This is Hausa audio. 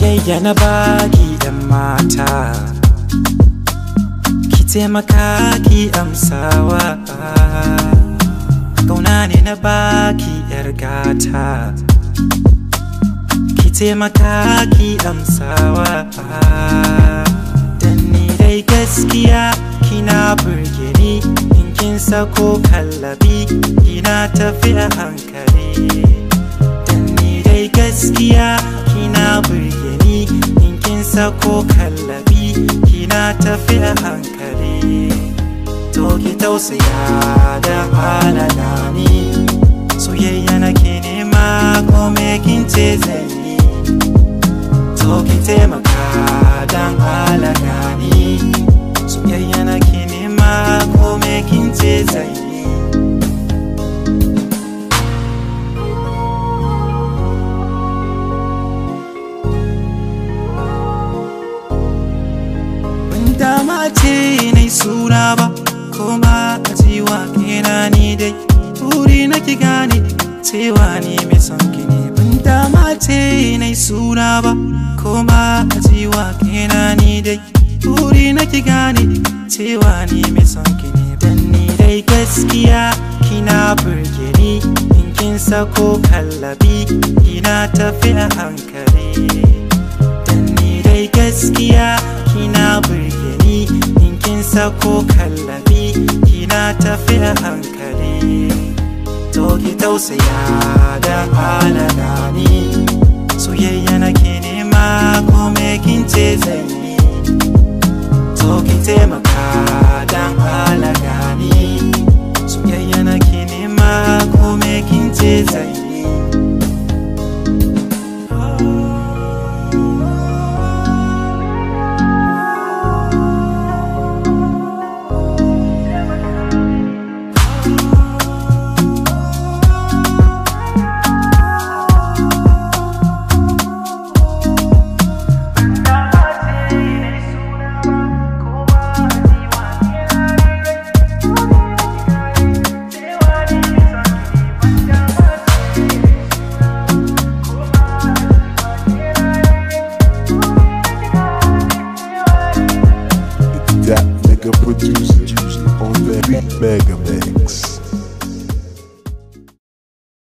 Soyayya na baki yan mata, ki taimaka ki amsawa. Kauna ne na baki yar gata, ki taimaka ki amsawa. Dan ni dai gaskiya kina burge ni, in kin sako kallabi kina tafi a hankali. Dan ni dai gaskiya kina burge ni, in kin sako kallabi kina tafi a hankali. To ki tausaya da halala ni, soyayya nake nema ko me kin ce zan yi. To ki taimaka dan halala ni, soyayya nake nema ko me kin ce zan yi. Dama ce nai suna ba, kuma a cewa kena ni dai buri na ki gane cewa ni mai son ki ne. Ban dama ce nai suna ba, kuma a cewa kena ni dai buri na ki gane cewa ni mai son ki ne. Dan ni dai gaskiya kina burge ni, in kin sako kallabi kina tafi a hankali. Dan ni dai gaskiya kina burge ni, in kin sako kallabi kina tafi a hankali. To ki tausaya da halala